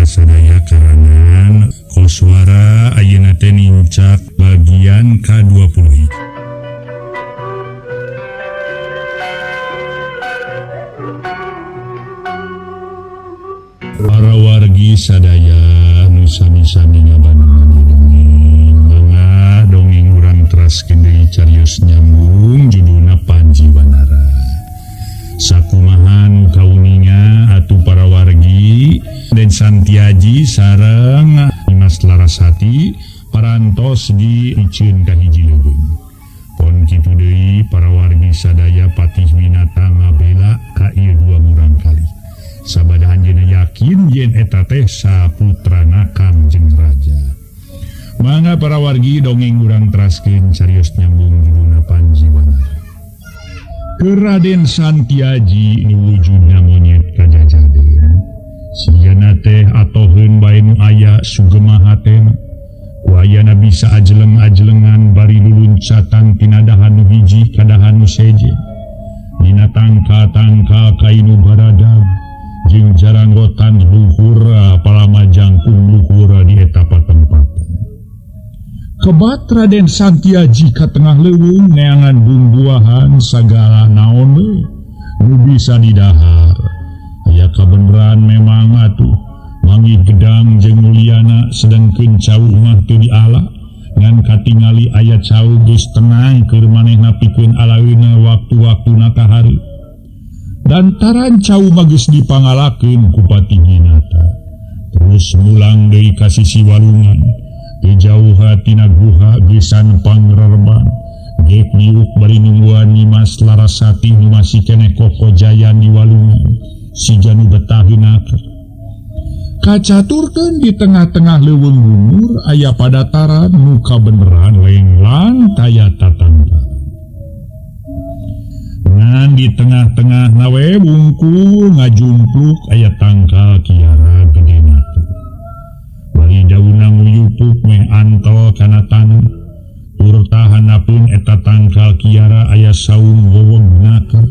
mitra sadaya karangan Koswara ayeuna teh nincak bagian ka-20. Para wargi sadaya nu sami-sami ngabandungan dongeng, mangga dongeng urang teraskeun deui carios nyambung judulna Panji Wanara. Sakumahan kauninga atuh para wargi Den Santiaji sareng Nimas Larasati parantos di iceun ka hiji leuweung. Pon kitu deui para wargi sadaya Patih Winata ngabela ka ieu dua murang kali. Sabada anjeunna yakin yen eta teh saputrana Kangjeng Raja. Mangga para wargi dongeng urang teraskeun carios nyambung judulna Panji Wanara. Raden Santiaji nu wujudna monyet kajajaden. Sigana teh atoheun bae nu aya sugema hatena. Ku ayana bisa ajeleng-ajelengan bari luluncatan tina dahan nu hiji ka dahan nu seje. Dina tangka-tangka kainu baradag jeung jaranggotan luhura palama jangkung luhura di eta patempatan. Kebat Raden Santiaji ka tengah leuweung neangan bumbuahan sagala naon we nu bisa didahar. Aya kabeneran memang atuh manggih gedang jeung mulyana sedengkeun cau mah teu diala ngan katingali aya cau geus tenang keur manehna pikeun alaeuna waktu-waktuna kahari. Dantaran cau mah geus dipangalakeun ku Patih Winata. Terus mulang deui ka sisi walungan. Jauh tina guha gesan pangrerban gek diuk bari nungguan Nimas Larasati nu masih keneh kokojayan di walungan si janu betaheuna. Kacaturkeun di tengah-tengah leuweung bungur aya padataran nu kabeneran lenglang taya tatangkalan. Ngan di tengah-tengah nawe bungkul ngajumpluk aya tangkal kiara gedena. Bari daunna nguyupuk meh antel kana taneuh. Tur tahanapun eta tangkal kiara aya saung weweng naker.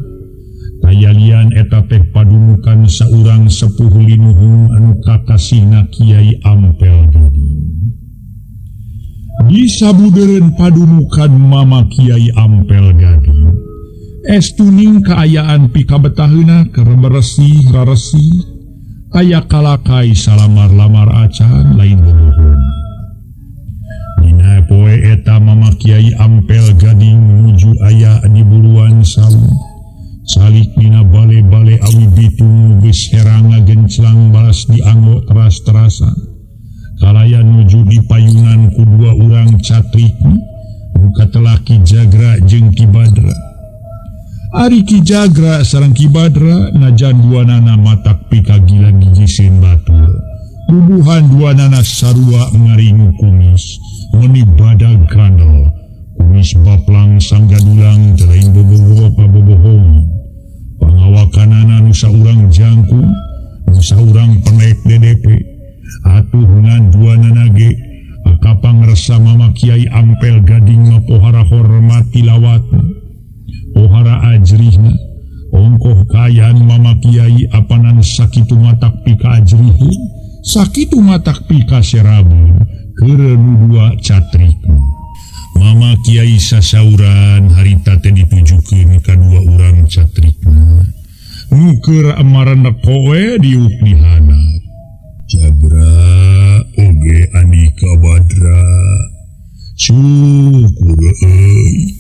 Tayalian eta teh padumukan saurang sepuh linuhun anu kakasihna Kiai Ampel Gading. Di sabudeureun padumukan Mama Kiai Ampel Gading. Estuning kaayaan pikabetaheuna keur beresih raresih. Aya kalakai salamar-lamar acan lain bobohong. Dina poe eta Mama Kiai Ampel Gading nuju aya di buruan saung. Salik dina bale-bale awi bitung geus herang ngagenclang balas dianggo teras-terasan. Kalayan nuju di payunan ku dua urang catrikna, nu katelah Ki Jagra jeung Ki Badra. Ari Ki Jagra sareng Ki Badra najan duanana matak pikagilan gigiseun batur. Bubuhan duanana sarua ngaringu kumis, meuni badag kandel. Kumis baplang sanggadulang teu lain bobohong. Pangawakanana nu saurang jangkung, nu saurang penek DDP. Atuh ngan duanana ge akapangresa Mama Kiai Ampel Gading mah pohara hormat tilawatna. Pohara ajrihna ongkoh kaayaan Mama Kiai apanan sakitu matak pika ajrihin sakitu matak pika serabun keur nu dua catrikna. Mama Kiai sasauran harita teh ditujukeun ka dua urang catrikna nu keur marenek we diuk di handap. Jagra oge Andika Badra syukur euy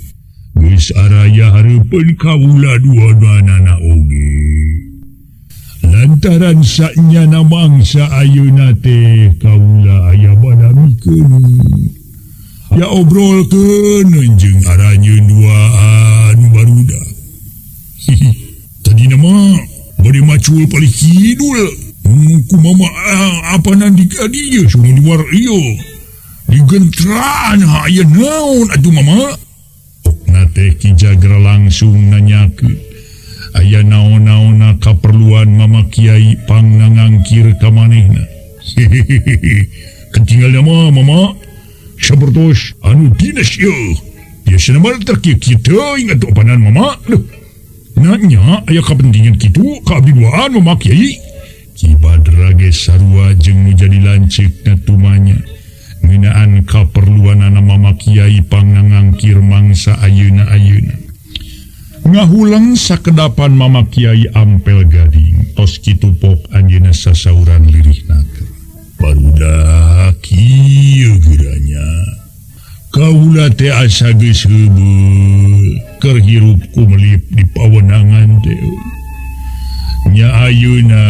geus araya hareupeun kaula dua-duanana oge. Lantaran sanyana mangsa ayeuna teh kaula aya badamikeun. Ya obrolkeun jeung aranjeun duaan barudak. Tadina mah bade macul palih kidul. Ku mama apanan di ka dieu sunu di war ieu. Digentraan aya naon atuh mama? Teh Ki Jagra langsung nanyakeun aya naon-naonna kaperluan Mama Kiai pangnangangkir ka manehna. Hehehe ketinggal mah Mama sapertos anu dinas ieu biasana mah terkieu-kieu teuing atuh apanan Mama. Duh nanya aya kapentingan kitu ka abdi duaan Mama Kiai. Ki Badra ge sarua jeung nu jadi lanceukna tumanya ngeunaan kaperluanana Mama Kiai pangngangkir mangsa ayeuna-ayeuna. Ngahuleng sakedapan Mama Kiai Ampel Gading tos kitu pok anjeunna sasauran lirih naker. Barudak kieu geuranya. Kaula teh asa geus heubeul keur hirup ku melip di pawenangan teh. Nya ayeuna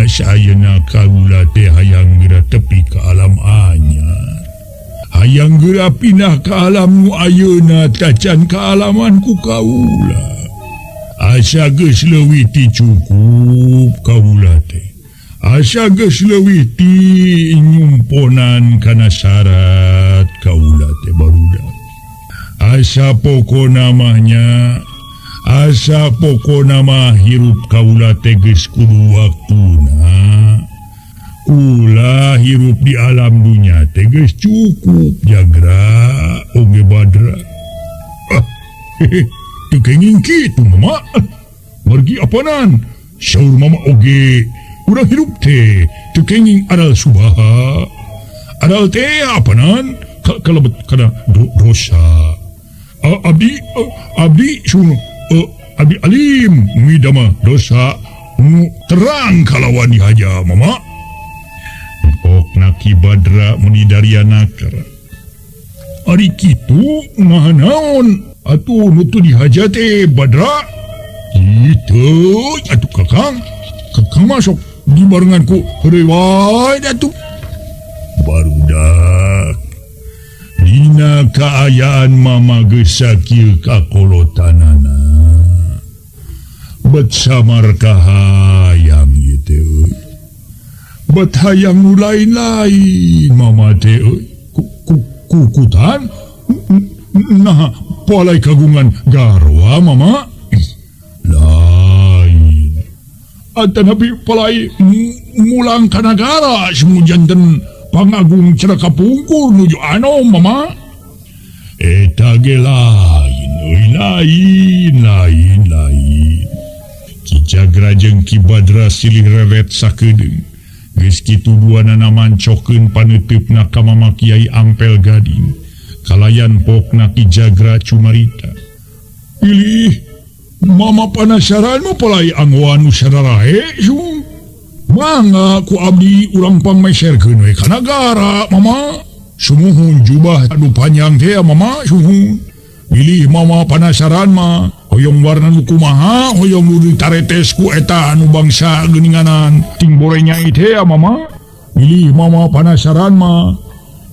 sayeuna kaula teh hayang geura tepi ka alam anyar. Hayang geura pindah ka alam nu ayeuna tacan ka alaman ku kaula. Asa geus leuwih ti cukup kaula teh. Asa geus leuwih ti nyumponan kana syarat kaula teh barudak. Asa pokona mah nya, asa pokona mah hirup kaula teh geus kudu waktuna. Ulah hirup di alam dunya teh geus cukup Jagra oge Badra. Ah, hehe, teu kenging kitu mama. Margi apanan? Saur mama oge urang hirup teh teu kenging adal subaha. Adal teh apanan? Kalebet kana dosa. Abdi abdi sun abdi alim midama dosa nu terang kalawan dihaja mama. Pokna Ki Badra meni dariana kera. Ari kitu mah naon atuh nu teu dihaja teh Badra? Kitu atuh Kakang. Kakang masuk dibarengan ku heureuy wae atuh. Barudak dina kaayaan mama geus sakieu kakolotanana. Bet samar kahayang ieu teh euy. Bet hayang nu lain-lain mama teh euy. Kukutan nah polai kagungan garwa mama. Lain atanapi polai mulang ka nagara semu janten pangagung ceraka pungkur nuju anom mama. Eta ge lain euy, lain lain lain. Ki Jagra jeung Ki Badra silih reret sakedeung. Geus kitu duanana mancokeun paneuteup ka Mama Kiai Ampel Gading. Kalayan pokna Ki Jagra cumarita. Pilih mama panasaran mah palai anggoan nu sadarahe sung. Mangga ku abdi urang pangmeserkeun we ka nagara mama. Sumuhun jubah anu panjang teh mama sumuhun. Pilih mama panasaran mah hoyong warna nu kumaha, hoyong nu ditaretes ku eta anu bangsa geuninganan ting bore nyai teh mama. Pilih mama panasaran mah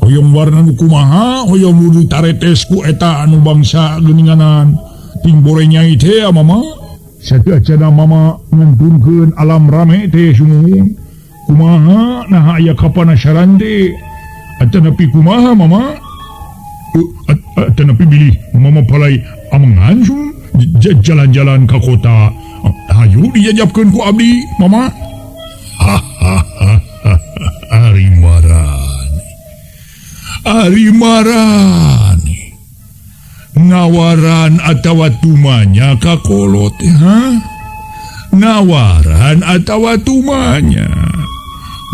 hoyong warna nu kumaha, hoyong nu ditaretes ku eta anu bangsa geuninganan ting bore nyai teh mama. Sateuacanna mama ngentunkeun alam rame teh sumuhun. Kumaha naha aya kapanasaran teh? Atanapi kumaha mama? Atanapi bilih mama palai amengan sum jalan-jalan ka kota. Hayu dijajabkeun ku abdi mama. Ari marane. Ari marane. Ngawaran atawa tumanya ka kolot ha? Ngawaran atawa tumanya.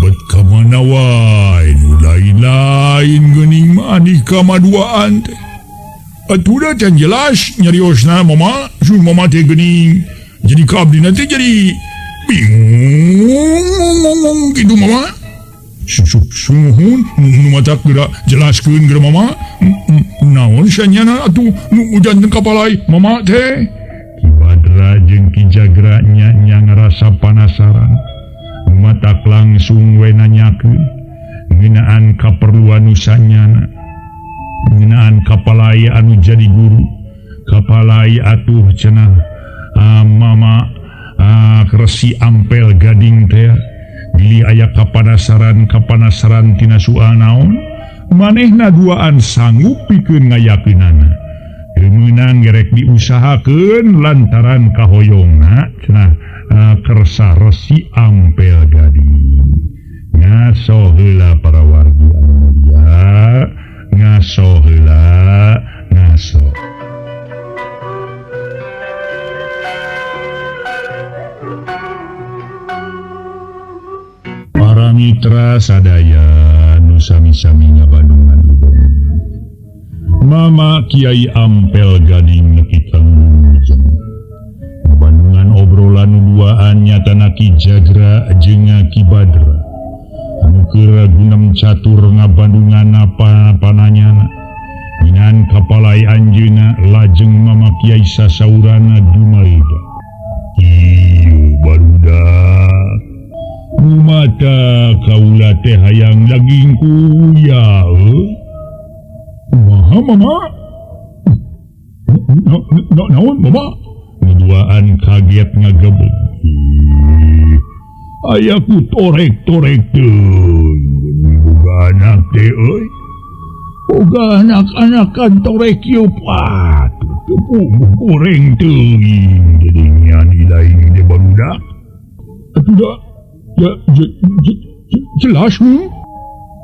Bet ka mana wae nu lain-lain geuning mah nikah maduaan teh. Atuh da can jelas nyariosna mama, sun mama teh geuning. Jadi ka abdi teh jadi bingung kitu mama. Sumuhun nu matak geura jelaskeun geura mama. Naon sanyana atuh nu janten kapalai mama teh. Ki Badra jeung Ki Jagra nya ngarasa panasaran. Matak langsung we nanyakeun ngeunaan kaperluan nu sanyana. Ngeunaan kapalai anu jadi guru. Kapalai atuh cenah mama Resi Ampel Gading teh. Bilih aya kapanasaran tina soal naon manehna duaan sanggup pikeun ngayakinana. Teu meunang gerek diusahakeun lantaran kahoyongna cenah kersa Resi Ampel Gading. Ngaso heula para wargi anu mulia, ngaso heula, ngaso. mitra sadaya nu sami-sami ngabandungan hidung. Mama Kiai Ampel Gading nepi ka ngujeng. Ngabandungan obrolan nu duaan nyatana Ki Jagra jeung Ki Badra. Anu keur gunem catur ngabandungan apa-pananyana. Minan kapalai anjeunna lajeng Mama Kiai sasaurana dumarida. Ieu barudak. Mata kaula teh hayang daging kuya. Kumaha mama? Naon mama? Duaan kaget ngagebeg. Aya ku torek-torek teuing geuning boga anak teh euy. Boga anak-anakan torek ieu patut teu goreng teuing jadinya lain teh barudak. Atuh da ya, jelas hmm?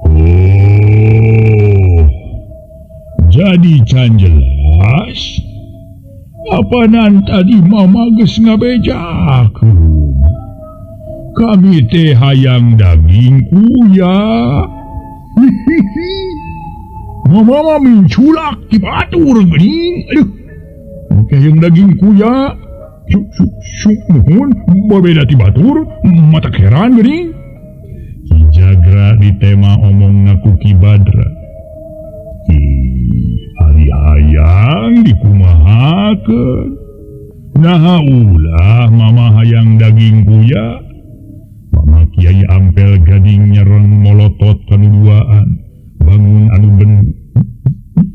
Oh, jadi can jelas. Apanan tadi mama geus ngabejakeun. Kami teh hayang daging kuya. Mama mah minculak ti batur geuning. Aduh. Make hayang daging kuya. Nuhun berbeda ti batur mata heran geuning. Ki Jagra di tema omongna ku Ki Badra. Ih, ari hayang dikumahakeun. Naha ulah mama hayang daging kuya. Mama Kiai Ampel Gading nyereng molotot kanu duaan. Bangun anu ben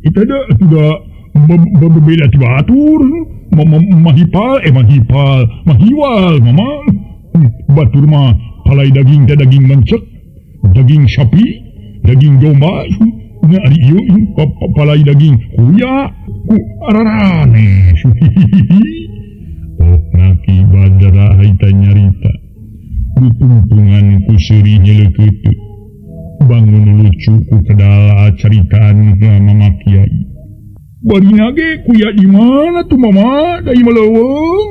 itu da sudah berbeda ti batur. Mahipal mahipal mahiwal mama batur mah palai daging teh daging mencek daging sapi daging domba nya ari ieu palai daging kuya ku ararane. Oh Ki Badra haita nyarita ditungtungan ku seuri nyeleukeuteuh bangun lucu ku kedala caritaan ka Mama Kiai. Barina ge kuya di mana tuh mama? Da ieu leuweung.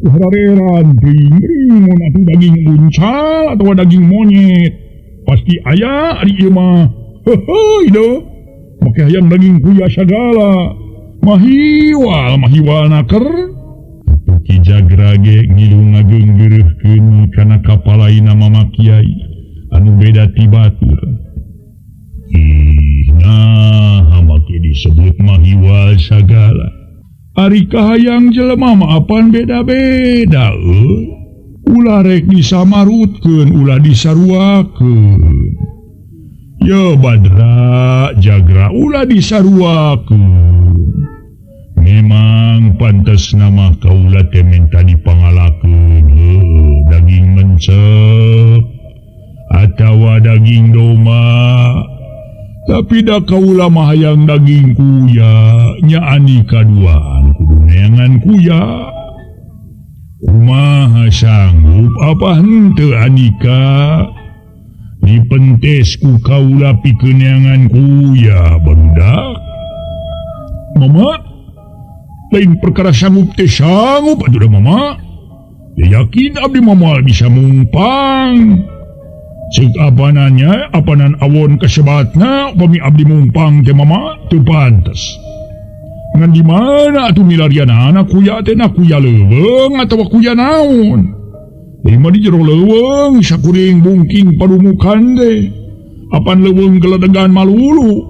Harareran teuing mun atuh daging uncal atawa daging monyet. Pasti aya ari ieu mah. Heuheuy deuh. Make hayang daging kuya sagala. Mahiwal mahiwal naker. Atuh Ki Jagra ge ngilu ngageunggeureuhkeun kana kapalaina Mama Kiai anu beda ti batur. Ih, nah make disebut mahiwal sagala. Ari kahayang jelema mah apan beda-beda euy. Ulah rek disamarutkeun, ulah disaruakeun. Ye Badra, Jagra ulah disaruakeun. Memang pantes nama kaula teh minta dipangalakeun heuh daging mencep atawa daging domba. Tapi da kaula mah hayang daging kuya nya ani kaduaan kudu neangan kuya. Kumaha sanggup apa henteu Andika? Dipentes ku kaula pikeun neangan kuya barudak. Mama, lain perkara sanggup teh sanggup atuh da mama. Ya yakin abdi mah bisa mumpang. Cek apanannya, apanan awon kesebatna, upami abdi mumpang teh mama, teu pantes. Ngan di mana atuh milarianana kuya teh na kuya leuweung atawa kuya naon? Ieu mah di jero leuweung sakuring bungking parumukan teh. Apan leuweung geledegan malulu.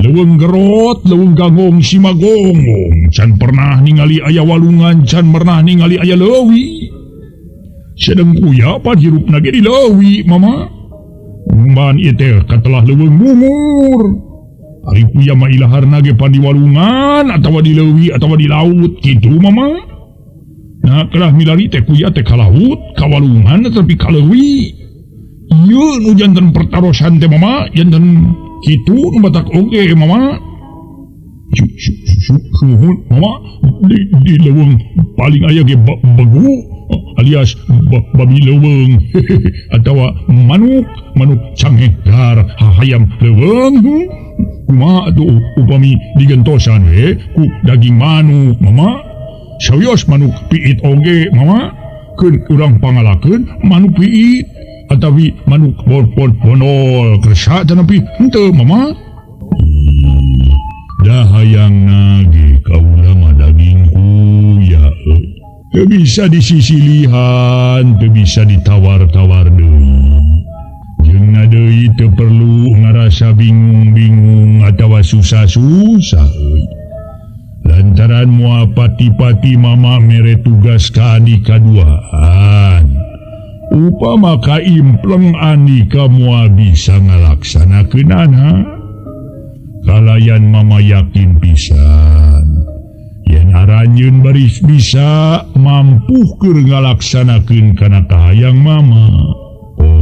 Leuweung gerot, leuweung ganggong simagonggong. Can pernah ningali aya walungan, can pernah ningali aya leuwi. Sedeng kuya pan hirupna ge di leuwi mama. Ban ieu teh katelah leuweung bungur. Ari kuya mah ilaharna ge pan di walungan atawa di leuwi atawa di laut kitu mama. Nah kelah milari teh kuya teh ka laut, ka walungan tapi ka leuwi. Ieu nu janten pertarosan teh mama, janten kitu nu batak oge mama. Suhun mama di leuweung paling aya ge begu alias babi leuweung atawa manuk manuk cangehgar hayam leuweung. Kumaha atuh upami digentosan we ku daging manuk mama. Sawios manuk piit oge mama. Keun urang pangalakeun manuk piit. Atawi manuk bonol kersa tanapi henteu mama. Dah hayang nage kaula mah daging kuya euy. Teu bisa disisilihan, teu bisa ditawar-tawar deui. Jeung deui teu perlu ngarasa bingung-bingung atawa susah-susah euy. Lantaran moal pati-pati mama mere tugas ka Andika duaan. Upama kaimpleng Andika moal bisa ngalaksanakeunana. Kalayan mama yakin pisan yen aranjeun baris bisa mampu keur ngalaksanakeun kana kahayang mama. Oh,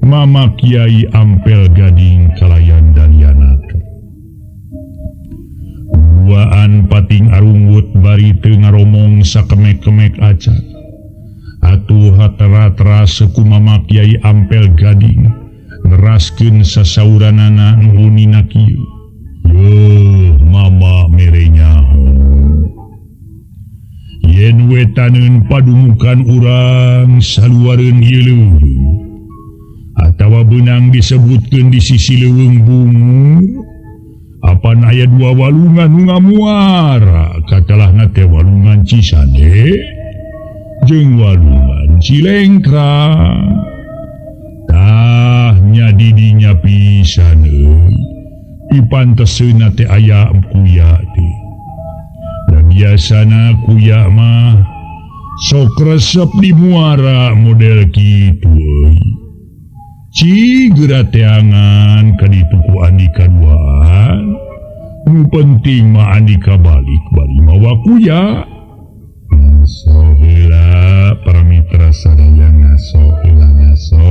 Mama Kiai Ampel Gading kalayan Daliana. Duaan pating arunggut bari teu ngaromong sakemek-kemek acan. Atuh hatera-tera sekumama Kiai Ampel Gading neraskeun sasauranana nu unina kieu. Yeuh, mama mere nyaho. Yen wetaneun padumukan urang saluareun ieu leuweung atawa beunang disebutkeun di sisi leuweung bungur. Apan aya dua walungan nu ngamuara, katalahna teh walungan Cisande jeung walungan Cilengkrang. Tah nya di dinya pisan euy. Pipanteseunna teh aya kuya teh. Da biasana kuya mah sok resep di muara model kitu euy. Ci geura teangan ka ditu ku Andika duaan. Nu penting mah Andika balik bari mawa kuya. Ngaso heula para mitra sadaya, ngaso heula ngaso.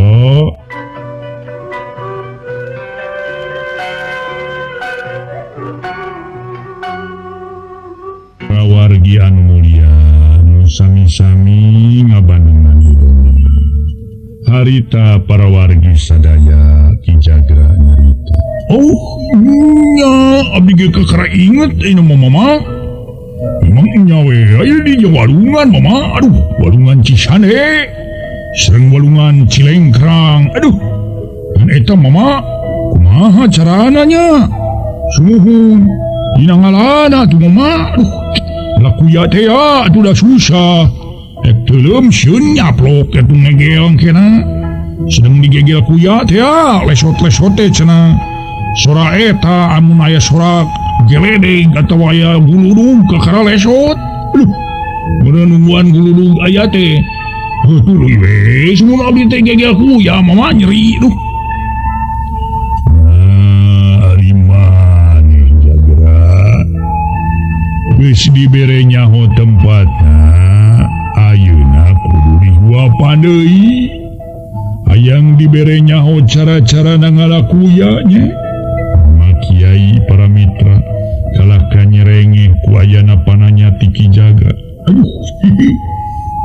Wargi anu mulia nu sami-sami ngabandungan hideung. Harita para wargi sadaya Ki Jagra nyarita. Oh, nya abdi ge kakara inget ini mama. Emang nya we aya di walungan mama. Aduh, walungan Cisande. Sareng walungan Cilengkrang. Aduh. Kan eta mama kumaha carana nya? Sumuhun dina ngalana tuh mama. Aduh, lakuya teh ya atuh da susah. Ek teuleum sieun nyaplok atuh ngegel kena. Sedang digegel kuya teh ya lesot-lesot teh cenah. Sora eta amun aya sora geledeg atawa aya guludug kakara lesot. Aduh, mun nungguan guludug aya teh. Heuh tuluy we, sumuhun abdi teh gegel kuya mama nyeri duh. Nah, ari maneh Jagra. Geus dibere nyaho tempatna, ayeuna kudu dihuapan deui. Hayang dibere nyaho cara-cara ngalakuya nya. Mama Kiai para mitra kalah kanyerengeh ku ayana pananya ti Ki Jagra. Aduh,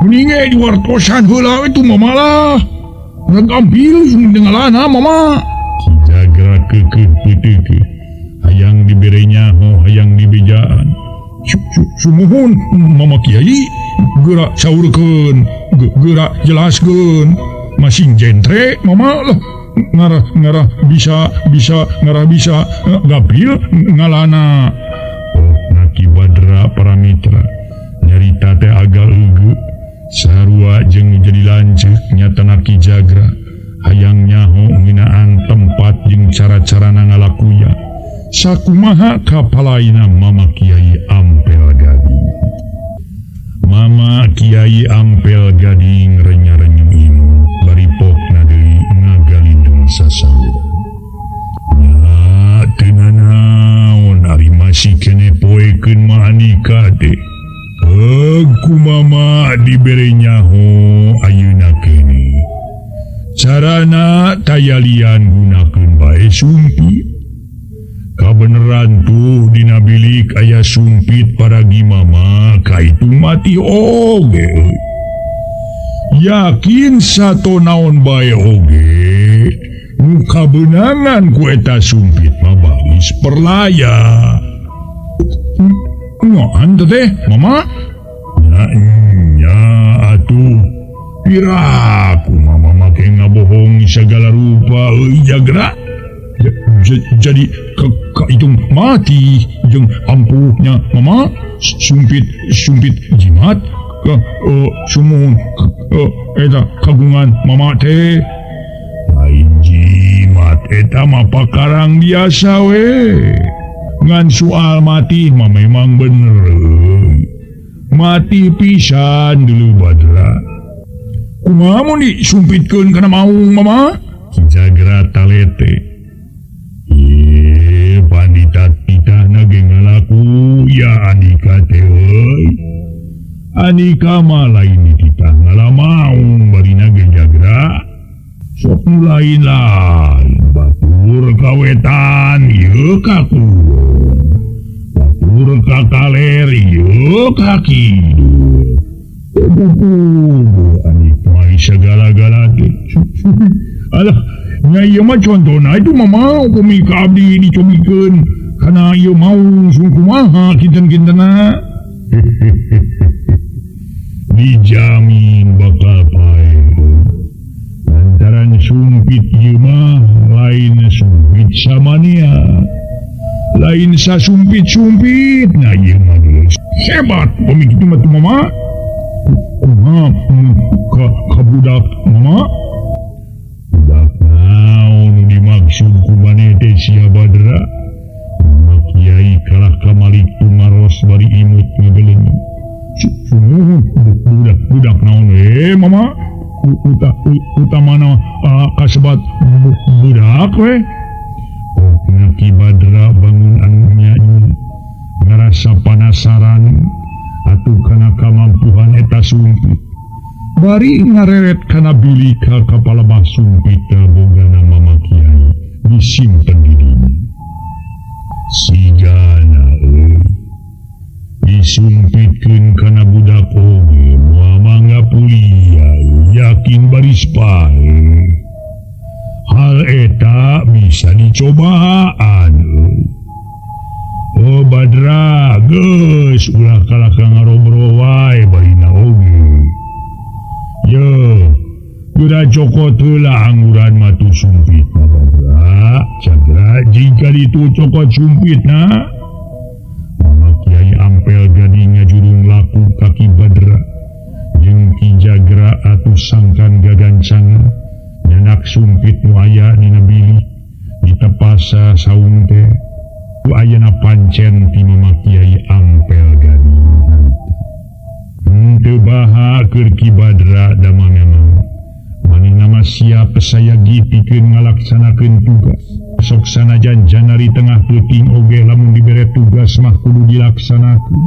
mendingan diwartosan heula we tuh mama lah. Rek ampil ngalana mama. Ki Jagra keukeuh peuteukeuh. Hayang dibere nyaho, hayang dibejaan. Sumuhun Mama Kiai geura saurkeun, geura jelaskeun. Masing jentre mama lah. Ngarah bisa ngarah bisa gapil ngalana. Oh, Ki Badra para mitra nyarita teh agak eugeut. Sarua jeung jadi lanceuk nyatana Ki Jagra hayang nyaho ngeunaan tempat jeung cara-carana ngalakuya. Sakumaha kapalaina Mama Kiai Ampel Gading. Mama Kiai Ampel Gading renya-renyu imut bari pokna deui ngagalindung sasaur. Nya teu nanaon ari masih keneh poekeun mah Andika teh. Heug ku mama dibere nyaho ayeuna keneh. Carana tayalian gunakeun bae sumpit. Kabeneran tuh dina bilik aya sumpit paragi mama kaitu mati oge. Yakin sato naon bae oge nu kabeunangan ku eta sumpit mah baris perlaya. Ngoan teh mama? Nya atuh piraku mama make Make ngabohong segala rupa euy Jagra. Jadi ka hitung mati jeung ampuhnya mama sumpit sumpit jimat ke sumuhun eta kagungan mama teh. Lain jimat eta mah pakarang biasa we. Ngan soal mati mah memang bener euy. Mati pisan dulu Badra. Kumaha mun disumpitkeun kana maung mama? Ki Jagra talete. Ye pandita titahna ge ngalaku ya Andika teh euy. Andika mah lain dititah ngalamaung barina ge Jagra. Sok nu lain-lain batur ka wetan ieu ka kulon. Batur ka kaler ieu ka kidul. Andika segala-gala teh. Alah, nya ieu mah contona itu mah mau upami ka abdi dicomikeun kana ieu maung kumaha kinten-kintena. Dijamin bakal paeh. Lantaran sumpit ieu mah lain sumpit samania. Lain sasumpit-sumpit nah ieu mah geus hebat upami kitu mah tuh mama. Kumaha ka budak mama? Budak naon nu dimaksud ku maneh teh sia Badra? Mama Kiai kalah kamalik tumaros bari imut ngageleng. Sumuhun budak naon we mama? Utamana kasebat budak we. Pokna Ki Badra bangun anu nya ngarasa panasaran atuh kana kamampuhan eta sumpit. Bari ngareret kana bilik ka kapalabah sumpit bogana Mama Kiai disimpen di dinya. Sigana euy disumpitkeun kana budak oge moal mangga pulia yakin baris paeh. Hal eta bisa dicobaan euy. Oh Badra geus ulah kalah ka ngarobro wae barina oge. Ye, geura cokot heula angguran matu sumpit na Badra. Jagra jika ditu cokot sumpit na. Mama Kiai Ampel Gading ngajurung laku ka Ki Badra. Jeung Ki Jagra atuh sangkan gagancangan nyanak sumpit nu aya dina bilik ditepasa saung teh. Ku ayana pancen ti Mama Kiai Ampel Gading. Henteu baha keur Ki Badra damangeuna. Manehna mah siap sayagi pikeun ngalaksanakeun tugas. Sok sanajan janari tengah peuting oge lamun dibere tugas mah kudu dilaksanakeun.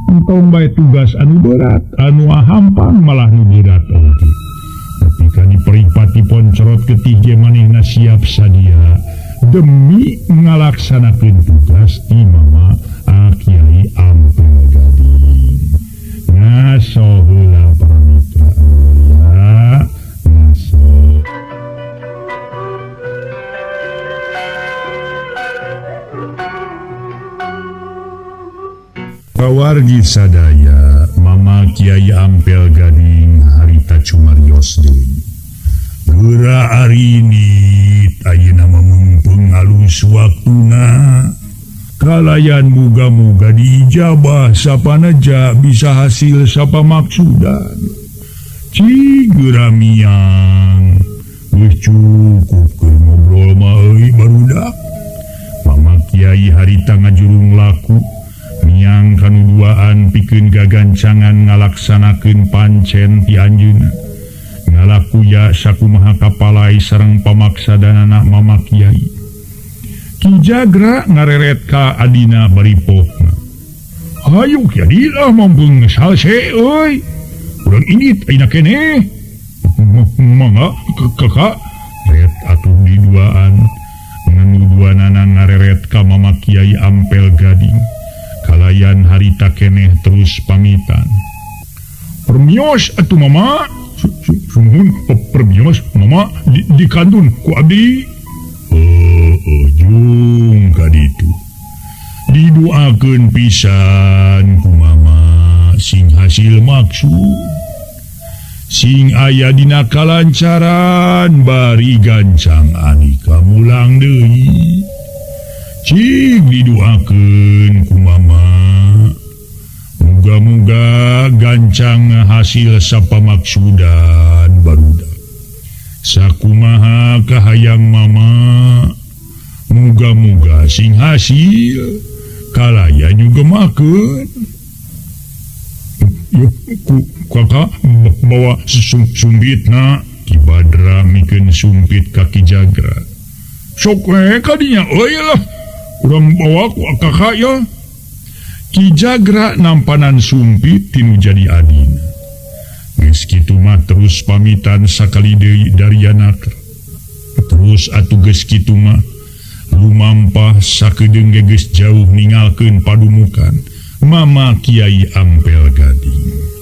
Entong bae tugas anu berat, anu hampang malah nu berat oge. Ketika diperipati poncorot getih ge manehna siap sadia demi ngalaksanakeun tugas ti Mama Kiai Ampel Gading. Ngaso heula para mitra mulia, ngaso. Pawargi sadaya, Mama Kiai Ampel Gading harita cumarios deui. Geura arinit ayeuna mah meungpeung alus waktuna. Kalayan muga-muga diijabah sapanaja bisa hasil sapa maksudan. Ci geura miang geus cukup keur ngobrol mah euy barudak. Mama Kiai harita ngajurung laku miang kanu duaan pikeun gagancangan ngalaksanakeun pancen ti anjeunna. Ngalaku ya sakumaha kapalai sareng pamaksadanana Mama Kiai. Ki Jagra ngareret ka adina bari pokna. Hayu Ki lah mampeung salse euy. Urang indit ayeuna keneh. Mangga kakak ret atuh di duaan. Ngan duanana ngareret ka Mama Kiai Ampel Gading. Kalayan harita keneh terus pamitan. Permios atuh Mama. Sumuhun permios Mama dikantun ku abdi. Jung kaditu. Diduakeun pisan ku Mama sing hasil maksud. Sing aya dina kalancaran bari gancang Anika mulang deui. Cing diduakeun ku mama. Muga-muga gancang hasil sapamaksudan barudak. Sakumaha kahayang mama. Muga-muga sing hasil kalaya nyugemakeun. Kakak bawa sumpitna. Ki Badra mikeun sumpit ka Ki Jagra. Sok we kadinya euy lah. Urang bawa ku kakak ya. Ki Jagra nampanan sumpit tinu jadi adina. Geus kitu mah terus pamitan sakali deui dari anak. Terus atuh geus kitu mah lumampah sakedeung ge geus jauh ningalkeun padumukan Mama Kiai Ampel Gading.